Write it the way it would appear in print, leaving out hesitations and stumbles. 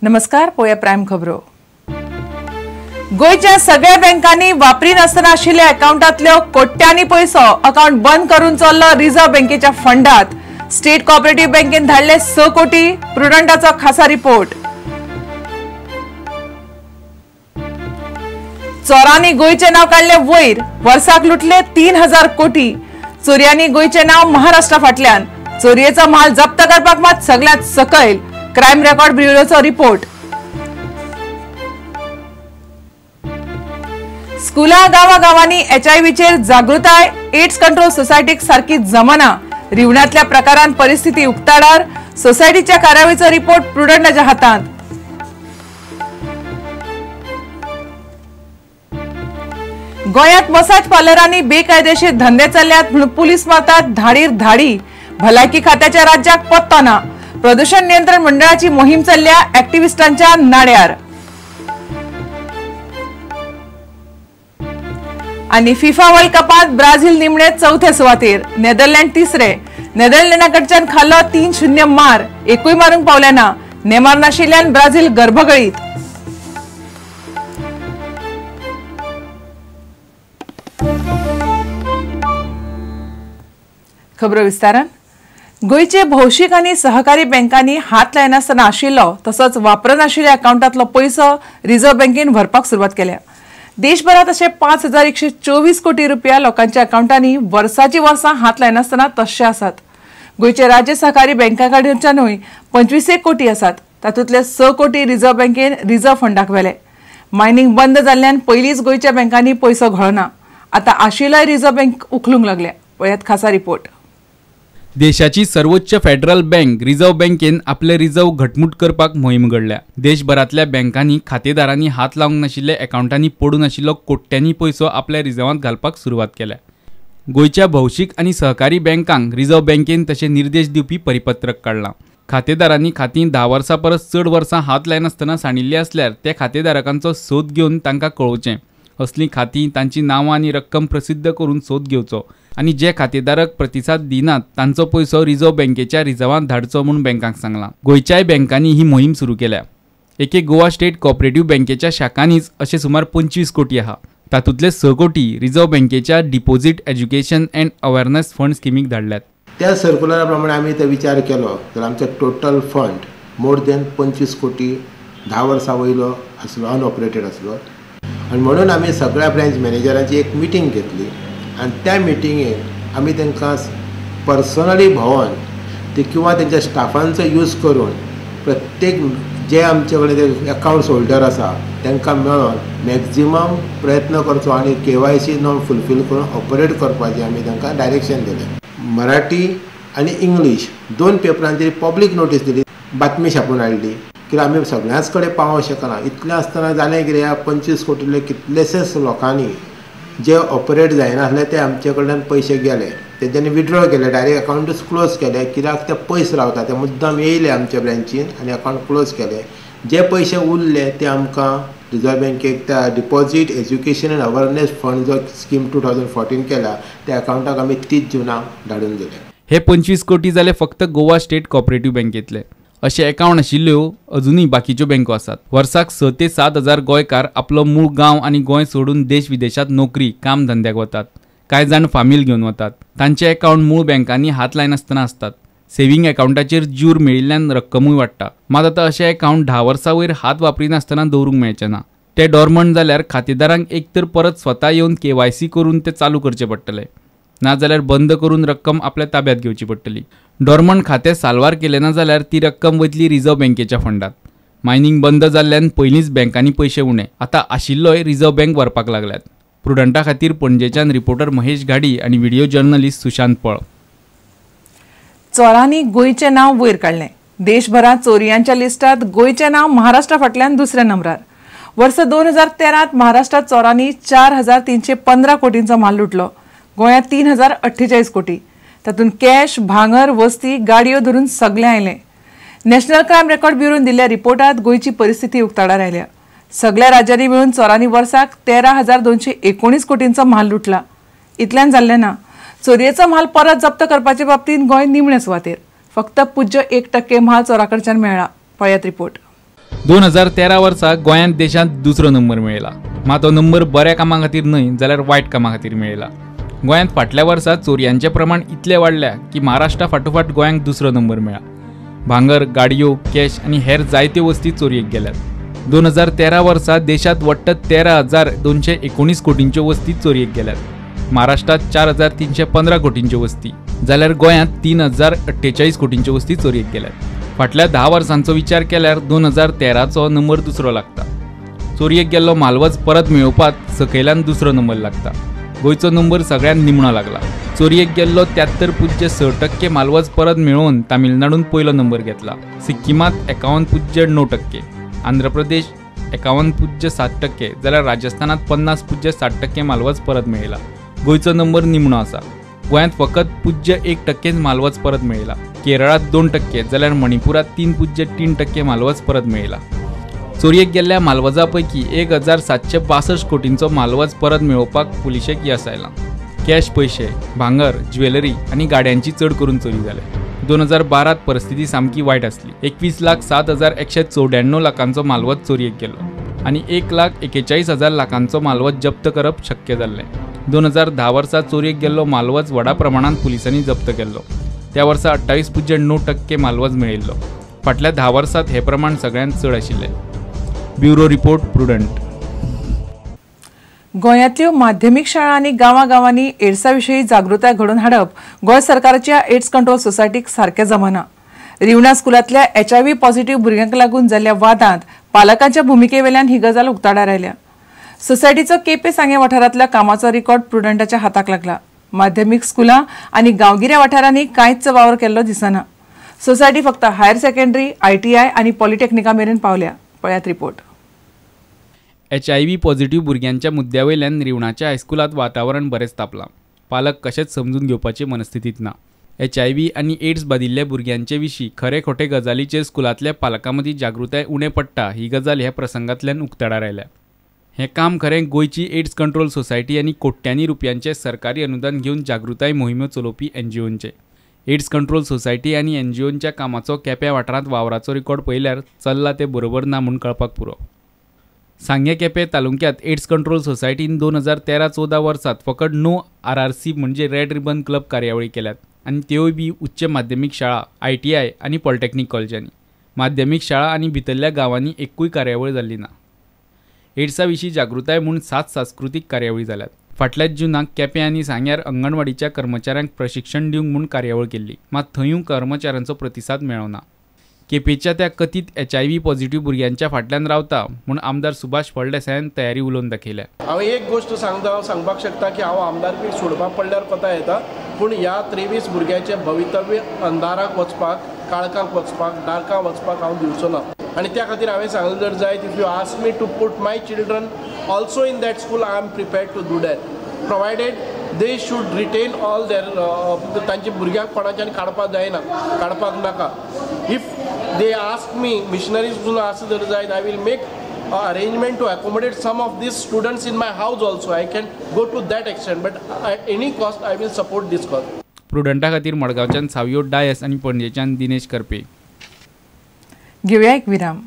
नमस्कार, पोया प्रायम खबरो। गोंयच्या सगळ्या बँकांनी वापरिनासतना आशिल्ल्या अकाउंटांतल्यो कोट्यांनी पयसो अकाउंट बंद करून चल्लो रिझर्व्ह बँकेच्या फंडात। स्टेट कॉपरेटिव्ह बँकेन धाडले 6 कोटी, प्रुडंटाचो खासा रिपोर्ट। चोरांनी गोंयचें नांव काडलें वयर, वर्साक लुटले 3000 कोटी। चोरयांनी गोंयचें नांव महाराष्ट्रा फाटल्यान, चोरयेचो माल जप्त करपाक मात सगळ्यांत सकयल। क्रायम रेकॉर्ड ब्युरोचो रिपोर्ट। स्कुलां गांवागांवांनी एचआयव्हीचेर जागृताय, एड्स कंट्रोल सोसायटीक सारकी जमना। रिवणांतल्या प्रकारान परिस्थिती उक्ताडार, सोसायटीच्या कार्यावळीचो रिपोर्ट प्रुडंटाच्या हातांत। गोंयांत मसाज पार्लरांनी बेकायदेशीर धंदे चल्ल्यात म्हणून पुलीस मारतात धाडीर धाडी। भलायकी खात्याच्या राज्याक पत्तो ना। प्रदूषण नियंत्रण मंडळाची मोहीम चल्ल्या ऍक्टिव्हिस्टांच्या नाड्यार। आणि फिफा वर्ल्ड कपात ब्राझील निमणे चौथे सुवातेर, नेदरलँड तिसरे। नेदरलँडा कडच्यान खाल्लो 3-0 मार, एकूय मारूंक पावले ना। नेमार नाशिल्ल्यान ब्राझील गर्भगळीत। खबरो विस्तारान। गोंयचे भौशीक आनी सहकारी बँकांनी हात लायनासतना आशिल्लो तसोच वापरनाशिल्ल्या अकाउंटांतलो पयसो रिझर्व्ह बँकेन भरपाक सुरवात केल्या। देशभरात अशे 5124 कोटी रुपया लोकांच्या अकाउंटांनी वर्साची वर्सां हात लायनासतना तशे आसात। गोंयचे राज्य सहकारी बँका कडच्यानूय 25 कोटी आसात, तातूंतले 6 कोटी रिझर्व्ह बँकेन रिझर्व्ह फंडाक व्हेले। मायनिंग बंद जाल्ल्यान पयलींच गोंयच्या बँकांनी पयसो घोळना, आतां आशिल्लोय रिझर्व्ह बँक उखलूंक लागल्या। पळयात खासा रिपोर्ट। देशाची सर्वोच्च फेडरल बँक रिझर्व्ह बँकेन आपले रिझर्व्ह घटमूट करपाक मोहीम घडल्या। देशभरांतल्या बँकांनी खातेदारांनी हात लावंक नाशिल्ले अकाउंटांनी पडून आशिल्लो कोट्यांनी पयसो आपल्या रिझर्वांत घालपाक सुरवात केल्या। गोंयच्या भौशीक आनी सहकारी बँकांक रिझर्व्ह बँकेन तशे निर्देश दिवपी परिपत्रक काडलां। खातेदारांनी खातीं 10 वर्सां परस चड वर्सां हात लायनासतना सांडिल्लीं आसल्यार त्या खातेदारकांचो सोद घेवन तांकां कळोवचें। असलीं खातीं तांची नांवां आनी रक्कम प्रसिद्ध करून सोद घेवचो आनी जे खातेदारक प्रतिसाद दिनात तांचो पयसो रिझर्व्ह बँकेच्या रिझर्वांत धाडचो म्हूण बँकांक सांगलां। गोंयच्याय बँकांनी ही मोहीम सुरू केल्या। एके गोवा स्टेट कॉपरेटिव्ह बँकेच्या शाखांनीच अशे सुमार 25 कोटी आहा, तातूंतले 6 कोटी रिझर्व्ह बँकेच्या deposit education and awareness fund स्किमीक धाडल्यात। त्या सर्क्युलरा प्रमाणे आमी ते विचार केलो तर आमचो टोटल फंड मोर दॅन 25 कोटी 10 वर्सां वयलो आसलो, अनऑपरेटेड आसलो। आनी म्हणून आमी सगळ्या ब्रँच मॅनेजरांची एक मिटींग घेतली आनी त्या मिटिंगेक आमी तांकां पर्सनली भोंवन ते किंवा तेंच्या स्टाफांचो यूज करून प्रत्येक जे आमचे कडेन ते अकाउंट्स होल्डर आसा तांकां मेळोन मॅक्झिमम प्रयत्न करचो आनी केवायसी नॉर्म फुलफील करून ऑपरेट करपाचें आमी तांकां डायरेक्शन दिलें। मराठी आनी इंग्लीश 2 पेपरांचेर पब्लीक नोटीस दिली, बातमी छापून हाडली कित्याक आमी सगळ्यांच कडेन पावोंक शकना। इतलें आसतना जालें कितें, ह्या 25 कोटींतले कितलेशेच लोकांनी जे ऑपरेट जायनासले ते आमचे कडल्यान पयशे गेले, तेंच्यांनी विड्रॉ केले, डायरेक्ट अकाउंटूच क्लोज केले कित्याक ते पयस रावता, ते मुद्दाम येयले आमच्या ब्रँचीन आनी अकाउंट क्लोज केले। जे पयशे उरले ते आमकां रिझर्व्ह बँकेक त्या deposit education and awareness fund जो स्कीम 2014 केला त्या अकाउंटाक आमी 30 जूनाक धाडून दिले। हे 25 कोटी जाले फक्त गोवा स्टेट कॉपरेटिव्ह बँकेतले। अशे अकाउंट आशिल्ल्यो अजुनूय बाकीच्यो बँको आसात। वर्साक 6 ते 7 हजार गोंयकार आपलो मूळ गांव आनी गोंय सोडून देश विदेशात नोकरी काम धंद्याक वतात, कांय जाण फामील घेवन वतात। तांचे अकाउंट मूळ बँकांनी हात लायनासतना आसतात। सेव्हिंग अकाउंटाचेर ज्यूर मेळिल्ल्यान रक्कमूय वाडटा, मात आतां अशे अकाउंट 10 वर्सां वयर हात वापरिनासतना दवरूंक मेळचे ना। ते डॉर्मंट जाल्यार खातेदारांक एक तर परत स्वता येवन केवायसी करून ते चालू करचे पडटले, नाजाल्यार बंद करून रक्कम आपल्या ताब्यात घेवची पडटली। डॉर्मंट खातें साल्वार केलें ना जाल्यार ती रक्कम वयतली रिझर्व्ह बँकेच्या फंडात। मायनिंग बंद जाल्ल्यान पयलींच बँकांनी पयशे उणे, आतां आशिल्लोय रिझर्व्ह बँक व्हरपाक लागल्यात। प्रुडंटा खातीर पणजेच्यान रिपोर्टर महेश घाडी आनी व्हिडिओ जर्नलिस्ट सुशांत पळ। चोरांनी गोंयचें नांव वयर काडलें। देशभरांत चोरयांच्या लिस्टांत गोंयचें नांव महाराष्ट्रा फाटल्यान दुसऱ्या नंबरार। वर्स 2013 महाराष्ट्रात चोरांनी 4315 कोटींचो माल लुटलो, गोंयांत 3048 कोटी। तातूंत कॅश, भांगर, वस्ती, गाडयो धरून सगळें आयलें। नॅशनल क्रायम रेकॉर्ड ब्युरोन दिल्ल्या रिपोर्टांत गोंयची परिस्थिती उक्ताडार आयल्या। सगळ्या राज्यांनी मेळून चोरांनी वर्साक 13219 कोटींचो म्हाल लुटला। इतल्यान जाल्लें ना, चोरयेचो म्हाल परत जप्त करपाचे बाबतींत गोंय निमणे सुवातेर, फक्त 0.1% म्हाल चोरा कडच्यान मेळ्ळा। पळयात रिपोर्ट। 2013 वर्सा गोंयांत देशांत दुसरो नंबर मेळयला. मात हो नंबर बऱ्या कामां खातीर न्हय जाल्यार वायट कामां खातीर मेळयला. गोंयांत फाटल्या वर्सा चोरयांचें प्रमाण इतलें वाडल्या की महाराष्ट्रा फाटोफाट गोंयांक दुसरो नंबर मेळ्ळा. भांगर, गाडयो, कॅश आनी हेर जायत्यो वस्ती चोरयेक गेल्यात. 2013 वर्सा देशांत वट्ट 13,219 कोटींच्यो वस्ती चोरयेक गेल्यात. महाराष्ट्रांत 4,315 कोटींच्यो वस्ती जाल्यार गोंयांत 3,048 कोटींच्यो वस्ती चोरयेक गेल्यात. फाटल्या 10 वर्सांचो विचार केल्यार 2013चो नंबर दुसरो लागता. चोरयेक गेल्लो म्हालवज परत मेळोवपाक सकयल्यान दुसरो नंबर लागता. गोंयचो नंबर सगळ्यांत निमणो लागला. चोरयेक गेल्लो 73.6% म्हालवज परत मेळोवन तामिळनाडून पयलो नंबर घेतला. सिक्किमांत 51.9%, आंध्र प्रदेश 51.7% जाल्यार राजस्थानांत 50.7% म्हालवज परत मेळयला. गोंयचो नंबर निमणो आसा. गोंयांत फकत 0.1% म्हालवज परत मेळयला. केरळांत 2% जाल्यार मणिपुरांत 3.3% म्हालवज परत मेळयला. चोरयेक गेल्ल्या म्हालवजा पैकी 1,762 कोटींचो म्हालवज परत मेळोवपाक पुलिशेक येस आयलां. कॅश पयशे, भांगर, ज्वेलरी आनी गाड्यांची चड करून चोरी जाल्या. 2012 परिस्थिती सामकी वायट आसली. 21,07,194 लाखांचो म्हालवज चोरयेक गेलो आनी 1,41,000 लाखांचो म्हालवज जप्त करप शक्य जाल्लें. 2010 वर्सा चोरयेक गेल्लो म्हालवज व्हडा प्रमाणांत पुलिसांनी जप्त केल्लो. त्या वर्सा 28.9% म्हालवज मेळिल्लो. फाटल्या 10 वर्सांत हें प्रमाण सगळ्यांत चड आशिल्लें. Bureau report, Prudent. गोंयांतल्यो माध्यमीक शाळा आनी गांवागांवांनी एड्सा विशीं जागृताय घडोवन हाडप गोंय सरकाराच्या एड्स कंट्रोल सोसायटीक सारकें जमना. रिवणा स्कुलांतल्या HIV positive भुरग्यांक लागून जाल्ल्या वादांत पालकांच्या भुमिकेवेल्यान ही गजाल उक्ताडार आयल्या. सोसायटीचो केपें सांगें वाठारांतल्या कामाचो रिकॉर्ड प्रुडंटाच्या हाताक लागला. माध्यमीक स्कुलां आनी गांवगिऱ्या वाठारांनी कांयच वावर केल्लो दिसना. सोसायटी फक्त हायर सेकंडरी, ITI आनी पॉलिटेक्निका मेरेन पावल्या. पळयात रिपोर्ट. HIV positive भुरग्यांच्या मुद्द्या वयल्यान रिवणाच्या हायस्कुलांत वातावरण बरेंच तापलां. पालक कशेंच समजून घेवपाचे मनस्थितींत ना. HIV आनी एड्स बादिल्ल्या भुरग्यांचे विशीं खरे खोटे गजालीचेर स्कुलांतल्या पालकां मदीं जागृताय उणें पडटा ही गजाल ह्या प्रसंगांतल्यान उक्ताडार आयल्या. हें काम खरें गोंयची एड्स कंट्रोल सोसायटी आनी कोट्यांनी रुपयांचें सरकारी अनुदान घेवन जागृताय मोहिम्यो चलोवपी NGOंचें. एड्स कंट्रोल सोसायटी आनी NGOंच्या कामाचो केप्यां वाठारांत वावराचो रिकॉर्ड पळयल्यार चल्ला तें बरोबर ना म्हूण कळपाक पुरो. सांगें केपें तालुक्यांत एड्स कंट्रोल सोसायटीन 2013-14 वर्सात फकत 9 RRC म्हणजे रेड रिबन क्लब कार्यावळी केल्यात आनी त्योय बी उच्च माध्यमीक शाळा, ITI आनी पॉलिटेक्नीक कॉलेजांनी. माध्यमीक शाळा आनी भितरल्या गांवांनी एकूय कार्यावळ जाल्ली ना. एड्सा विशीं जागृताय म्हूण 7 सांस्कृतीक कार्यावळी जाल्यात. फाटल्याच जुनाक केपें आनी सांग्यार अंगणवाडीच्या कर्मचाऱ्यांक प्रशिक्षण दिवंक म्हूण कार्यावळ केल्ली, मात थंयूय कर्मचाऱ्यांचो प्रतिसाद मेळना. केपेंच्या त्या कथीत HIV positive भुरग्यांच्या फाटल्यान रावता म्हूण आमदार सुभाष फळदेसायान तयारी उलोवन दाखयल्या. हांव एक गोश्ट सांगता, हांव सांगपाक शकता की हांव आमदारकी सोडपाक पडल्यार कोता येता, पूण ह्या 23 भुरग्याचें भवितव्य अंधाराक वचपाक, काळखाक वचपाक, डार्काक वचपाक हांव दिवचो ना. आनी त्या खातीर हांवें सांगलें जर जायत, if you ask me to put my children also in that school, I am prepared to do that, provided they should retain all their तांच्या भुरग्यांक कोणाच्यान काडपाक जायना, काडपाक नाका. If they ask me missionaries सुद्दां आसा जर जायत, I will make arrangement to accommodate some of these students in my house also. I can go to that extent, but at any cost I will support this cause. प्रुडंटा खातीर मडगांवच्यान सावियो डायस आनी पणजेच्यान दिनेश करपे. घेवया एक विराम.